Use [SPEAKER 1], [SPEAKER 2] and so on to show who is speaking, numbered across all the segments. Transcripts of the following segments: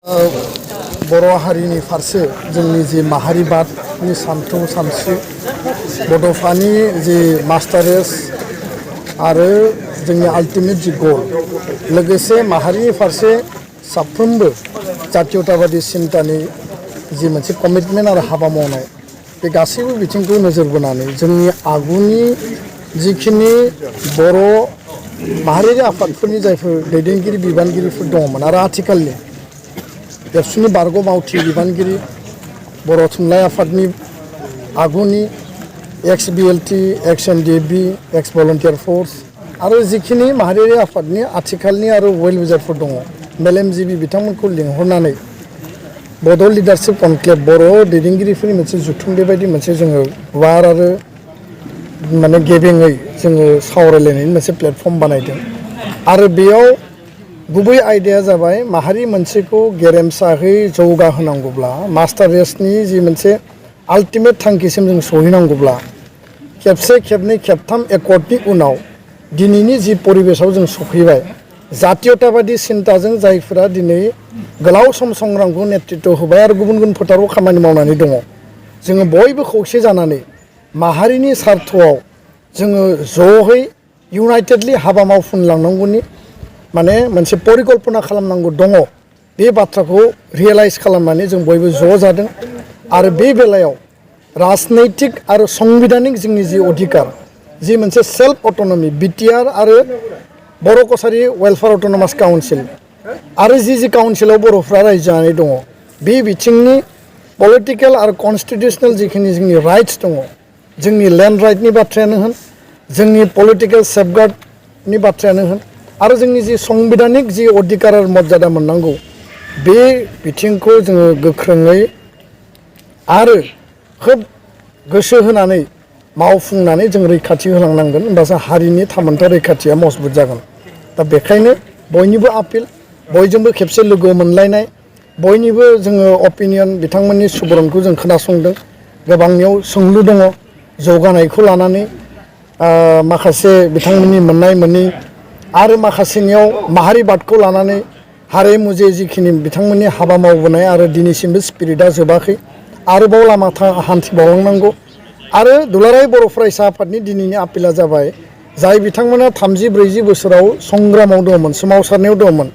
[SPEAKER 1] बर' हारिनि फारसे जोंनि जि माहारिबादनि सानथौ सानस्रि बड'फानि जि मास्टारेस आरो जोंनि आल्टिमेट जि गल लोगोसे माहारिनि फारसे साफ्रोमबो जातीयताबादी सिन्तानि जि मोनसे कमिटमेन्ट आरो हाबा मावनाय बे गासैबो बिथिंखौ नोजोर बोनानै जोंनि आगुनि जिखिनि बर' माहारियारि आफादफोरनि जायफोर दैदेनगिरि बिबानगिरिफोर दङमोन आरो आथिखालनि एबसुनि बारग' मावथि बिबानगिरि बर' थुनलाइ आफादनि आगुनि Ex-Blt, Ex-Ndfb, Ex-Volunteer Force आरो जिखिनि माहारियारि आफादनि आथिखालनि आरो वेल विजारफोर दङ मेलेमजिबि बिथांमोनखौ लिंहरनानै बड' लिडारशिप कनक्लेभ बर' दैदेनगिरिफोरनि मोनसे जुथुम बेबायदि मोनसे जोङो गुवार आरो माने गेबेङै जोङो सावरायलायनायनि मोनसे प्लेटफर्म बानायदों आरो बेयाव गुबै आयदाया जाबाय माहारि मोनसेखौ गेरेमसाहै जौगाहोनांगौब्ला मास्टार रेसनि जि मोनसे आल्टिमेट थांखिसिम जों सहैनांगौब्ला खेबसे खेबनै खेबथाम एकर्डनि उनाव दिनैनि जि परिबेसाव जों सफैबाय जातीयताबादी सिन्ताजों जायफोरा दिनै गोलाव सम संग्रामखौ नेतृत्व होबाय आरो गुबुन गुबुन फोथाराव खामानि मावनानै दङ जोङो बयबो खौसे जानानै माहारिनि सार्थआव जोङो ज'है इउनाइटेडलि हाबा मावफुंलांनांगौनि माने मोनसे परिकल्पना खालामनांगौ दङ बे बाथ्राखौ रियेलाइज खालामनानै जों बयबो ज' जादों आरो बे बेलायाव राजनैतिक आरो संबिधानिक जोंनि जि अधिकार जि मोनसे सेल्फ अट'नमि बिटिआर आरो बर' कसारि वेलफेयार अट'नमास काउन्सिल आरो जि काउन्सिलाव बर'फ्रा रायजो जानानै दङ बे बिथिंनि पलिटिकेल आरो कनस्टिटिउसनेल जिखिनि जोंनि राइट्स दङ जोंनि लेन्ड राइटनि बाथ्रायानो होन जोंनि पलिटिकेल सेफगार्डनि बाथ्रायानो होन आरो जोंनि जि संबिधानिक जि अधिकार आरो मर्यादा मोननांगौ बे बिथिंखौ जोङो गोख्रोङै आरो खोब गोसो होनानै मावफुंनानै जों रैखाथि होलांनांगोन होमबासो हारिनि थामोनथाय रैखाथिया मजबुत जागोन दा बेखायनो बयनिबो आपिल बयजोंबो खेबसे लोगो मोनलायनाय बयनिबो जोङो अपिनियन बिथांमोननि सुबुरुनखौ जों खोनासंदों गोबांनियाव सोंलु दङ जौगानायखौ लानानै माखासे बिथांमोननि मोननाय मोनि आरो माखासेनियाव माहारिबादखौ लानानै हारे मुजे जिखिनि बिथांमोननि हाबा मावबोनाय आरो दिनैसिमबो स्पिरिटआ जोबाखै आरोबाव लामा हान्थिबावलांनांगौ आरो दुलाराय बर' फरायसा आफादनि दिनैनि आपिला जाबाय जाय बिथांमोना 30-40 बोसोराव संग्रामाव दङमोन सोमावसारनायाव दङमोन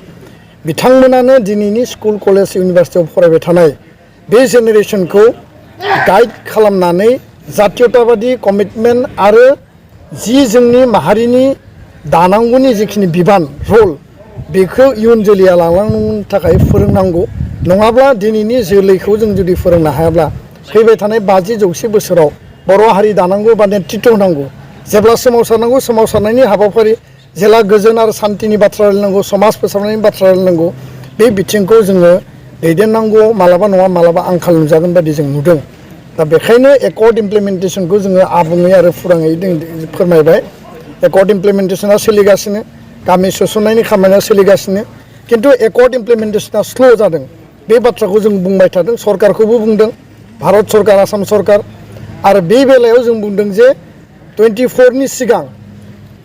[SPEAKER 1] बिथांमोनानो दिनैनि स्कुल कलेज इउनिभारसिटियाव फरायबाय थानाय बे जेनेरेसनखौ गाइड खालामनानै जातीयताबादी कमिटमेन्ट आरो जि जोंनि माहारिनि दानांगौनि जिखिनि बिबान रल बेखौ इयुन जोलैया लांलांनो थाखाय फोरोंनांगौ नङाब्ला दिनैनि जोलैखौ जों जुदि फोरोंनो हायाब्ला फैबाय थानाय 50-100 बोसोराव बर' हारि दानांगौ बा नेतृत्व होनांगौ जेब्ला सोमावसारनांगौ सोमावसारनायनि हाबाफारि जेला गोजोन आरो सान्तिनि बाथ्रा रायलायनांगौ समाज फोसाबनायनि बाथ्रा रायलायनांगौ बे बिथिंखौ जोङो दैदेननांगौ मालाबा नङा मालाबा आंखाल नुजागोन बायदि जों नुदों दा बेखायनो एकर्ड इमप्लिमेन्टेसनखौ जोङो आबुङै आरो फुराङै फोरमायबाय एकर्ड इमप्लिमेन्टेसना सोलिगासिनो गामि सोसननायनि खामानिया सोलिगासिनो किन्तु एकर्ड इमप्लिमेन्टेसना स्ल' जादों बे बाथ्राखौ जों बुंबाय थादों सरकारखौबो बुंदों भारत सरकार आसाम सरकार आरो बे बेलायाव जों बुंदों जे 24नि सिगां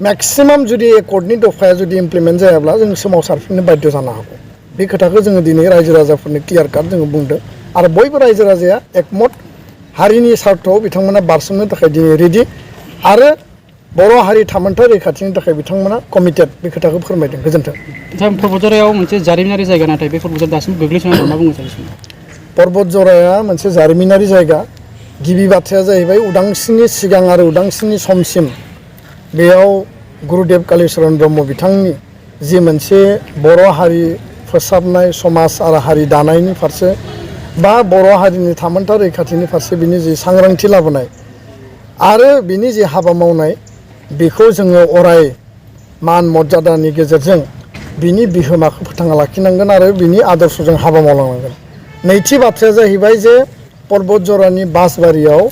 [SPEAKER 1] मेक्सिमाम जुदि एकर्डनि दफाया जुदि इमप्लिमेन्ट जायाब्ला जों सोमावसारफिननो बाध्य जानो हागौ बे खोथाखौ जोङो दिनै रायजो राजाफोरनो क्लियार काट जोङो बुंदों आरो बयबो रायजो राजाया एकमत हारिनि सार्थआव बिथांमोना बारसोमनो थाखाय दिनै रेडि आरो बर' हारि थामोनथाय रैखाथिनि थाखाय बिथांमोना कमिटेड बे खोथाखौ फोरमायदों गोजोन्थों
[SPEAKER 2] पर्बतजरायाव मोनसे जारिमिनारि जायगा नाथाय बे पर्बतजरा दासिम गोग्लैसोनाय होनना बुङो सानैसो
[SPEAKER 1] पर्बतजराया मोनसे जारिमिनारि जायगा गिबि बाथ्राया जाहैबाय उदांस्रिनि सिगां आरो उदांस्रिनि समसिम बेयाव गुरुदेव कालिचरन ब्रह्म बिथांनि जि मोनसे बर' हारि फोसाबनाय समाज आरो हारि दानायनि फारसे बा बर' हारिनि थामोनथाय रैखाथिनि फारसे बिनि जि सांग्रांथि लाबोनाय आरो बिनि जि हाबा मावनाय बेखौ जोङो अराय मान मर्यादानि गेजेरजों बिनि बिहोमाखौ फोथांना लाखिनांगोन आरो बिनि आदर्शजों हाबा मावलांनांगोन नैथि बाथ्राया जाहैबाय जे पर्बतजरानि बासबारियाव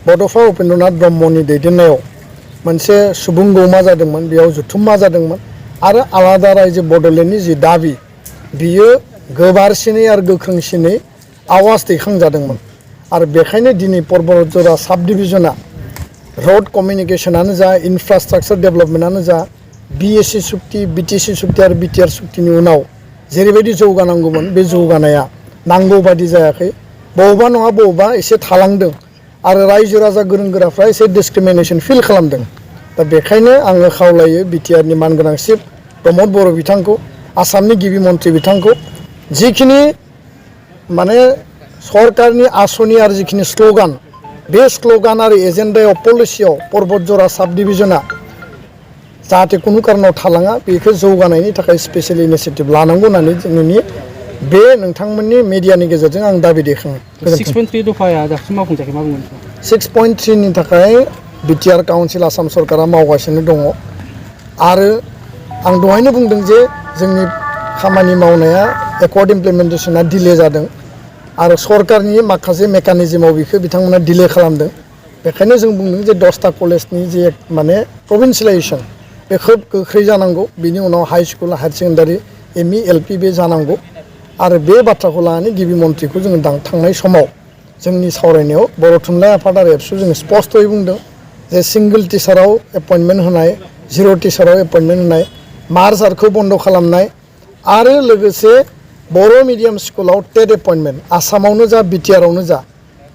[SPEAKER 1] बड'फा उपेन्द्रनाथ ब्रह्मनि दैदेननायाव मोनसे सुबुं गौमा जादोंमोन बेयाव जुथुम्मा जादोंमोन आरो आलादा रायजो बड'लेण्डनि जि दाबि बियो गोबारसिनै आरो गोख्रोंसिनै आवाज दैखांजादोंमोन आरो बेखायनो दिनै पर्बतजरा साब डिभिजना रड कमिउनिकेशनानो जा इनफ्रास्ट्राक्चार डेभेलपमेन्टआनो जा BSc सुक्ति BTC सुक्ति आरो BTR सुक्तिनि उनाव जेरैबायदि जौगानांगौमोन बे जौगानाया नांगौ बादि जायाखै बबेबा नङा बबेबा एसे थालांदों आरो रायजो राजा गोरों गोराफ्रा एसे डिसक्रिमिनेसन फिल खालामदों दा बेखायनो आङो खावलायो बिटिआरनि मानगोनां चिफ प्रमद बर' बिथांखौ आसामनि गिबि मन्थ्रि बिथांखौ जिखिनि माने सरकारनि आसनि आरो जिखिनि स्ल'गान बे स्ल'गान आरो एजेन्डायाव पलिसियाव पर्बतजरा साब डिभिजना जाहाथे कुनु कारनाव थालाङा बेखौ जौगानायनि थाखाय स्पेशेल इनिशिएटिभ लानांगौ होननानै जोंनि बे नोंथांमोननि मिडियानि गेजेरजों आं दाबि दैखाङो
[SPEAKER 2] 6.3 दफाया दासिम मावफुंजायाखै मा बुंगोन
[SPEAKER 1] 6.3 नि थाखाय बिटिआर काउन्सिल आसाम सरकारा मावगासिनो दङ आरो आं दहायनो बुंदों जे जोंनि खामानि मावनाया एकर्ड इमप्लिमेन्टेसना डिले जादों आरो सरकारनि माखासे मेकानिजमाव बेखौ बिथांमोना डिले खालामदों बेखायनो जों बुंदों जे 10टा कलेजनि जे माने प्रभिन्सियेलाइजेसन बे खोब गोख्रै जानांगौ बिनि उनाव high school higher secondary ME LP बे जानांगौ आरो बे बाथ्राखौ लानानै गिबि मन्थ्रिखौ जोङो थांनाय समाव जोंनि सावरायनायाव बर' थुनलाइ आफाद आरो एबसु जोङो स्पष्टयै बुंदों जे सिंगल टिचाराव एपइन्टमेन्ट होनाय 0 टिचाराव एपइन्टमेन्ट होनाय मार्च आर्टखौ बन्द खालामनाय आरो लोगोसे बर' मिडियाम स्कुलाव टेट एपइन्टमेन्ट आसामावनो जा बिटिआरावनो जा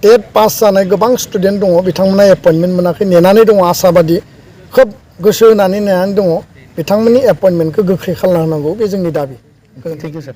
[SPEAKER 1] टेट पास जानाय गोबां स्टुडेन्ट दङ बिथांमोना एपइन्टमेन्ट मोनाखै नेनानै दङ आसाबादि खोब गोसो होनानै नेनानै दङ बिथांमोननि एपइन्टमेन्टखौ गोख्रै खालामना होनांगौ बे जोंनि दाबि।
[SPEAKER 3] Thank you sir.